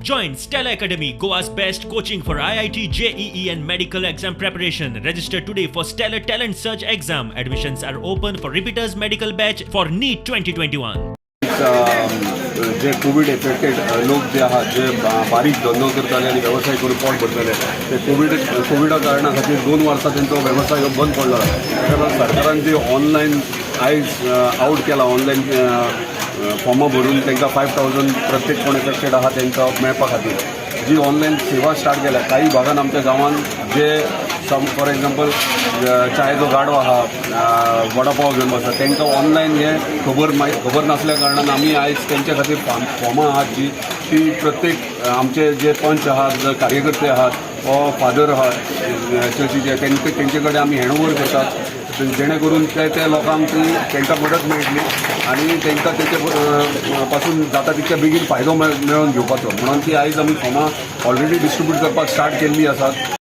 Join Stellar Academy, Goa's best coaching for IIT, JEE, and medical exam preparation. Register today for Stellar Talent Search exam. Admissions are open for repeaters medical batch for NEET 2021. J Covid affected लोक जे आहात, जे बारीक धंदो करताले आनी वेवसाय करून पोट भरताले, ते कोविडा कारणा खातीर 2 वर्सां तेंचो वेवसाय बंद पडलो. ताका लागून सरकारान जे ऑनलायन आयज आवट केला, ऑनलायन फॉर्मां भरून तांकां 5,000 प्रत्येक कोण एफेक्टेड आहा तांकां मेळपा खातीर जी ऑनलायन सेवा स्टार्ट केल्या, काही भागान आमच्या गांवांत जे सम फॉर एग्जाम्पल चायेचो गाडो आहा, वडापाव घेवन बसता, तांकां ऑनलायन हें खबर नासल्या कारणान आमी आयज तेंच्या खातीर फॉर्मां आहात जी ती प्रत्येक आमचे जे पंच आहात, जे कार्यकर्ते आहात वा फादर आहात चर्चीचे, तेंचे तेंचे कडेन आमी हँडओवर करतात, जेणे करून ते ते लोकांक ती तांकां मदत मेळटली आनी तांकां तेचे पासून जाता तितक्या बेगीन फायदो मेळोवन घेवपाचो म्हणून ती आयज आमी फॉर्मां ऑलरेडी डिस्ट्रिब्यूट करपाक स्टार्ट केल्ली आसात.